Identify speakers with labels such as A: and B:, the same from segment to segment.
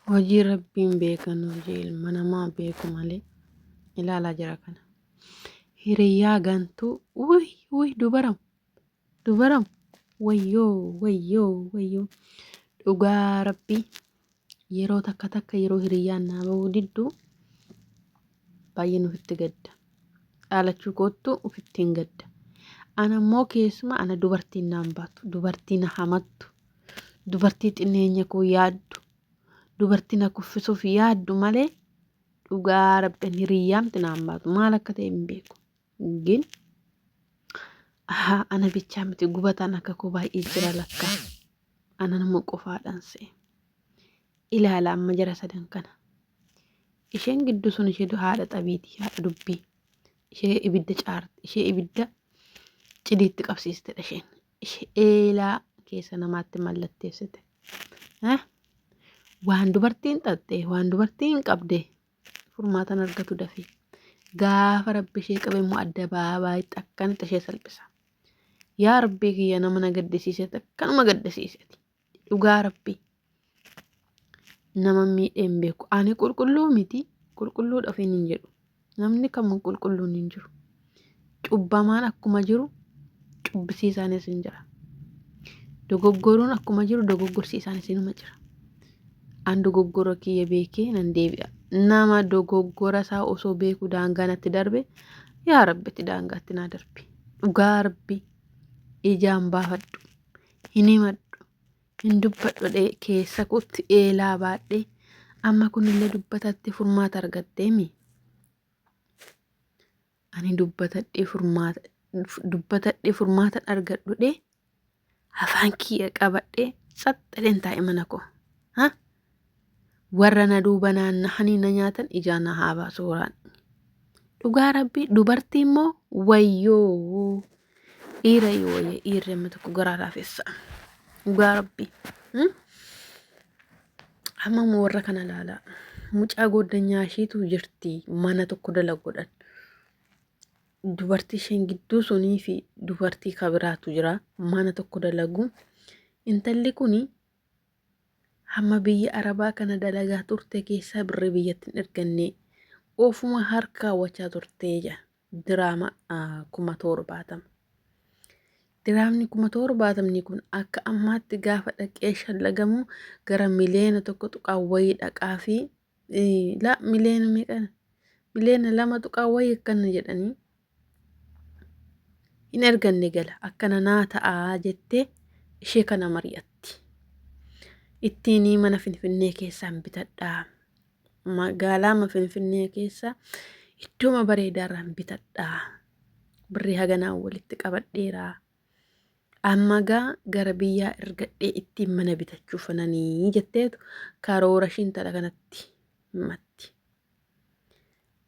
A: Hojii rabbiin beekan hojii ilma namaa beeku malee ilaalaa jira kana. Hiriyaa gantuu wuy wuy dubaram dubaram wayyoo wayyoo wayyoo dhugaa rabbii yeroo takka takka yeroo hiriyyaan naa bahuu diddu baay'een ofitti gadda. Dhaalachuu koottu ofitti hin gadda. Ana immoo keessuma ana dubartiin naan baatu dubartii na hamattu dubartii xinneenya koo yaaddu dubartii na kuffisuuf yaaddu malee dhugaa rabbiin hiriyyaamti naan baatu maal akka ta'e hin beeku. Gin ana bichaa miti gubataan akka koo baay'ee jira lakkaa ana nama qofaadhaan se'e. Ilaala amma jara sadan kana. Isheen gidduu sun ishee haadha xabiiti haadha dubbii ishee ibidda caarte ishee ibidda cidiitti qabsiistedha isheen. Ishee eelaa keessa namaatti mallatteessite. Waan dubartiin xaxxe waan dubartiin qabde furmaatan argatu dafee. Gaafa rabbi ishee qabe immoo adda baabaayitti akkanatti ishee salphisa. Yaa rabbii kiyya nama na gaddisiiseeti akkanuma gaddisiiseeti. Dhugaa rabbii nama miidhee hin beeku. Ani qulqulluu miti qulqulluudha ofiin hin jedhu. Namni kamuu qulqulluun hin jiru. Cubbamaan akkuma jiru cubbisiisaanis hin jira. Dogoggoruun akkuma jiru dogoggorsiisaanis inuma jira. An dogoggora kiyya beekee nan deebi'a. Nama dogoggora isaa osoo beeku daangaa natti darbe yaa rabbitti daangaatti naa darbe. Dhugaa rabbi ijaan baafadhu hin himadhu hin dubbadhu jedhee keessa kootti eelaa baadhee amma kunillee dubbatatti furmaata argatteemi. Ani dubbatadhee furmaata dubbatadhee furmaata argadhu dhee afaan kiyya qabadhee tsaxxadheen taa'e mana koo. Ha? Warra na duuba naannahanii na nyaatan ijaan na haa baasu waraanni. Dhugaa rabbii dubartii immoo wayyoo dhiira yoo wayya dhiirri amma tokko garaa laafessa. Dhugaa rabbii. Amma immoo warra kana ilaalaa. Mucaa gooddanyaa ishiitu jirti mana tokko dalaguudhaan. Dubartii isheen gidduu sunii fi dubartii kabiraatu jira mana tokko dalagu. Intalli kuni hamma biyya arabaa kana dalagaa turte keessaa birrii biyyatti hin erganne ofuma harka kaawwachaa turtee jira. Diraama 70,000. Diraamni 70,000 kun akka ammaatti gaafa dhaqee shallagamu gara miliyoona tokko tuqaa wayii dhaqaa fi la miliyoona meeqa miliyoona lama tuqaa wayii akkana jedhanii hin erganne gala akkana naa ta'aa jettee ishee kana mari'atti. Ittiin mana Finfinnee keessaan bitadhaa. Magaalaama Finfinnee keessa iddooma bareedaarraan bitadhaa. Birrii haganaan walitti qabadheeraa. Amma gaa gara biyyaa ergadhee ittiin mana bitachuuf nanii jetteetu karoora ishii intala kanatti himatti.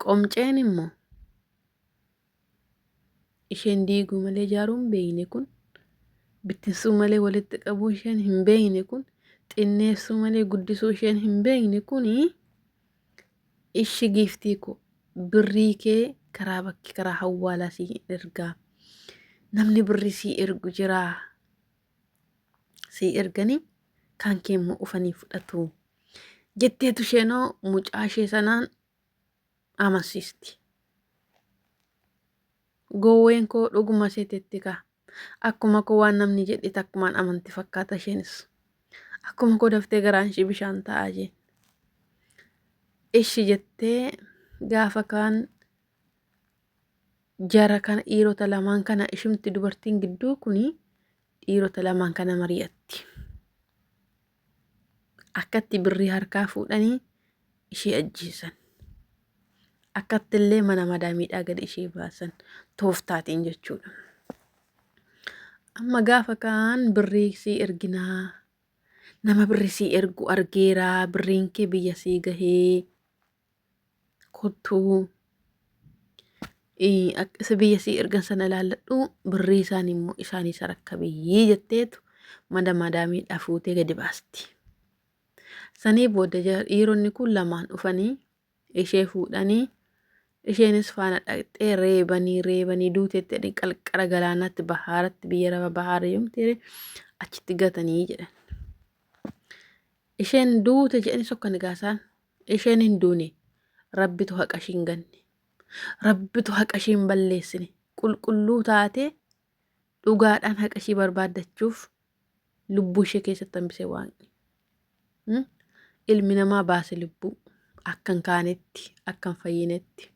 A: Qomceen immoo isheen diiguu malee ijaaruu hin beekne kun bittinsuu malee walitti qabuu isheen hin beekne kun xinneessuu malee guddisuu isheen hin beekne kun ishi giiftii koo birrii kee karaa bakki karaa hawwaalaa sii hin ergaa namni birrii sii ergu jiraa sii erganii kan kee immoo ufanii fudhatu jetteetu isheenoo mucaa ishee sanaan amansiisti. Gowween koo dhuguma seetetti kaa. Akkuma koo waan namni jedhe takkumaan amanti fakkaata isheenis. Akkuma koo daftee garaan ishii bishaan ta'aa jeen. Ishi jettee gaafa kaan jara kana dhiirota lamaan kana ishimti dubartiin gidduu kuni dhiirota lamaan kana mari'atti. Akkatti birrii harkaa fuudhanii ishee ajjeesan. Akkatti illee mana madaamiidhaa gadi ishee baasan tooftaatiin jechuudha. Amma gaafa kaan birrii sii erginaa nama birrii sii ergu argeeraa birriin kee biyya sii gahee kottuu isa biyya sii ergan sana ilaalladhu birrii isaanii immoo isaanii sarakkabiyyii jetteetu mana madaamiidhaa fuutee gadi baasti. Sanii booda dhiironni kun lamaan dhufanii ishee fuudhanii isheenis faana dhaqxee reebanii reebanii duuteetti jedhanii qalqara galaanaatti bahaaratti biyya raba bahaara yoomti achitti gatanii jedhan. Isheen duute jedhanii sokkan egaa isaan. Isheen hin duune. Rabbitu haqa ishii hin ganne. Rabbitu haqa ishii hin balleessine. Qulqulluu taatee dhugaadhaan haqa ishii barbaaddachuuf lubbuu ishee keessatti hambise waaqni. Ilmi namaa baase lubbuu akka hin kaanetti akka hin fayyinetti.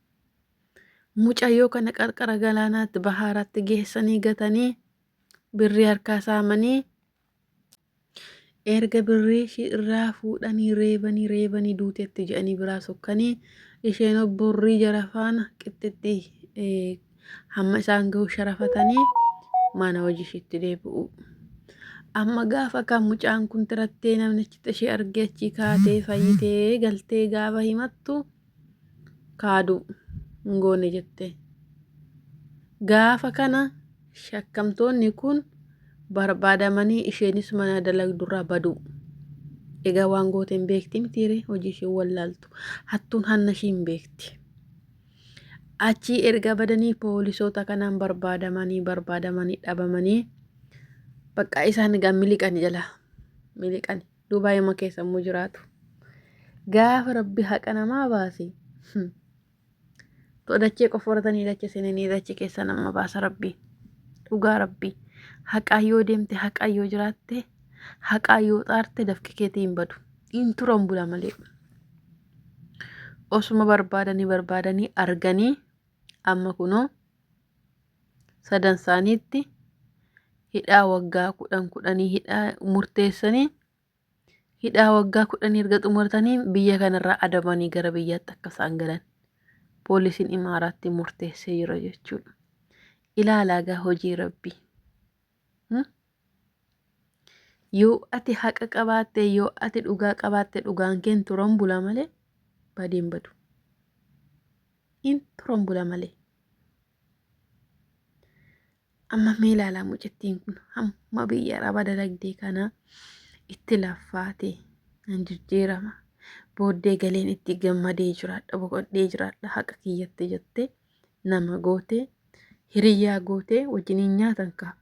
A: Mucayyoo kana qarqara galaanaatti bahaaraatti geessanii gatanii birrii harkaa saamanii erga birrii ishii irraa fuudhanii reebanii reebanii duutetti jedhanii biraa sokkanii isheen obborrii jara faana qixxixxi hamma isaan gahu sharafatanii mana hojii ishiitti deebi'u. Amma gaafa kan mucaan kun tirattee namni achitti ishee argee achii kaatee fayyitee galtee gaafa himattu kaaduu hin goone jette. Gaafa kana shakkamtoonni kun barbaadamanii isheenis mana dalagdurraa baduu. Egaa waan goote hin beekti mitiire hojii ishee wallaaltu. Hattuun hanna ishii hin beekti. Achii erga badanii poolisoota kanaan barbaadamanii barbaadamanii dhabamanii bakka isaan egaa miliqani jalaa miliqani. Dubaayima keessa immoo jiraatu. Gaafa rabbi haqa namaa baase dachee qofa horatanii dachee seenanii dachee keessa nama baasa rabbi. Dhugaa rabbi. Haqaa yoo deemte haqaa yoo jiraatte haqaa yoo xaarte dafqi keetii hin badu. Hin turan bula malee. Osuma barbaadanii barbaadanii arganii amma kunoo sadan isaaniitti hidhaa waggaa kudhan kudhanii hidhaa murteessanii hidhaa waggaa kudhanii erga xumuratanii biyya kanarraa adabanii gara biyyaatti akka isaan galan poolisiin imaaraatti murteessee jira jechuudha. Ilaalaa gaa hojii rabbii. Yoo ati haqa qabaatte yoo ati dhugaa qabaatte dhugaan keen turan bula malee badeen badu. In turan bula malee. Amma mee ilaalaa mucattiin kun hamma biyya arabaa dalagdee kana itti laffaate nan jijjiirama. Booddee galeen itti gammadee jiraadha boqodhee jiraadha haqa kiyyatti jettee nama gootee hiriyyaa gootee wajjiniin nyaatan kaa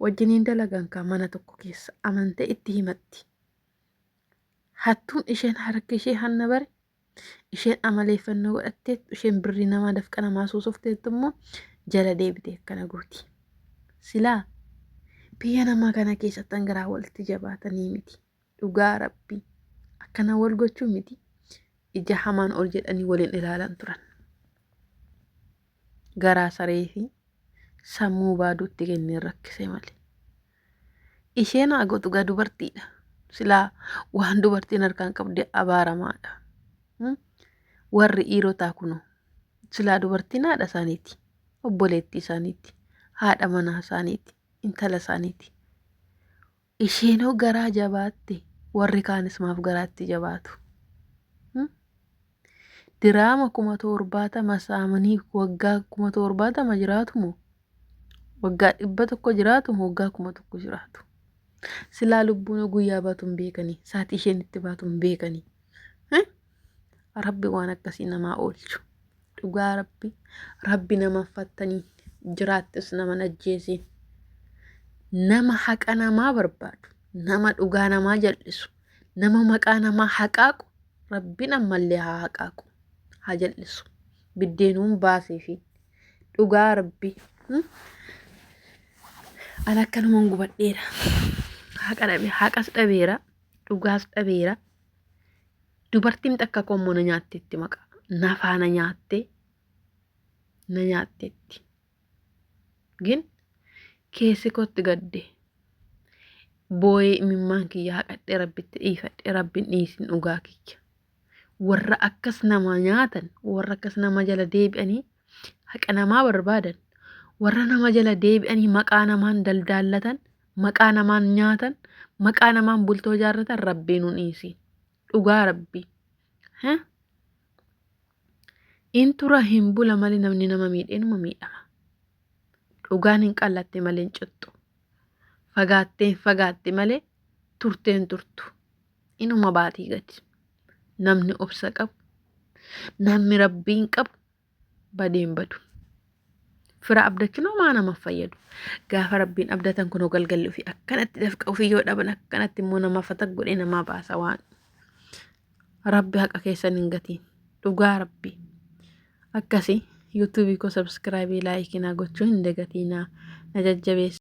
A: wajjiniin dalagan kaa mana tokko keessa amantee itti himatti. Hattuun isheen harka ishee hanna bare Isheen amaleeffannoo godhatteettu, isheen birrii namaa dafqa namaa suusofteettu immoo jala deebitee akkana gooti. Silaa biyya namaa kana keessatti hangaraa walitti jabaatanii miti. Dhugaa rabbii akkana wal gochuu miti. Ija hamaan ol jedhanii waliin ilaalan turan. Garaa saree fi sammuu baaduutti kenneen rakkise malee. Isheen haa gootu gaa dubartiidha. Silaa waan dubartiin harkaan qabde abaaramaadha. Warri dhiirotaa kunoo silaa dubartiin haadha isaaniiti, obboleettii isaaniiti, haadha manaa isaaniiti, intala isaaniiti. Isheenoo garaa jabaatte warri kaanis maaf garaatti jabaatu? Diraama 70,000 saamanii waggaa 70,000 jiraatu moo? Waggaa 100 jiraatu moo waggaa 1000 jiraatu? Silaa lubbuun guyyaa baatu hin beekanii, saatii isheen itti baatu hin beekanii. Rabbi waan akkasii namaa oolchu. Dhugaa rabbi rabbi nama fattanii jiraattis nama ajjeesiin. Nama haqa namaa barbaadu, nama dhugaa namaa jal'isu, nama maqaa namaa haqaaqu rabbiin ammallee haa haqaaqu, haa jal'isu. Biddeenuun baasee fi dhugaa rabbi. Ani akkanumaan gubadheera. Haqa dhabe, haqas dhabeera, dhugaas dhabeera. Dubartiin takka koo immoo na nyaatteetti maqaa. Na faana nyaattee na nyaatteetti. Gin keessi kootti gadde. Booyee imimmaan kiyya haqadhee rabbitti dhiifadhe rabbiin dhiisin dhugaa kiyya. Warra akkas nama nyaatan warra akkas nama jala deebi'anii haqa namaa barbaadan warra nama jala deebi'anii maqaa namaan daldaallatan maqaa namaan nyaatan maqaa namaan bultoo jaarratan rabbii nu dhiisi dhugaa rabbii Heh? In tura hin bula malee namni nama miidhee numa miidhama dhugaan hin qallatte malee hin cittu fagaattee hin fagaatte malee turtee hin turtu inuma baatii gadi namni obsa qabu namni rabbiin qabu badee hin badu. Fira abdachuun homaa nama fayyadu. Gaafa Rabbiin abdatan kunoo galgalli ofii akkanatti dafqa ofii yoo dhaban akkanatti immoo nama fatag godhee namaa baasa waan. Rabbi haqa keessan hin gatiin. Dhugaa Rabbi. Akkasi yuutuubii koo sabskraayibii laayikii naa gochuu hin dagatiinaa. Na jajjabeessa.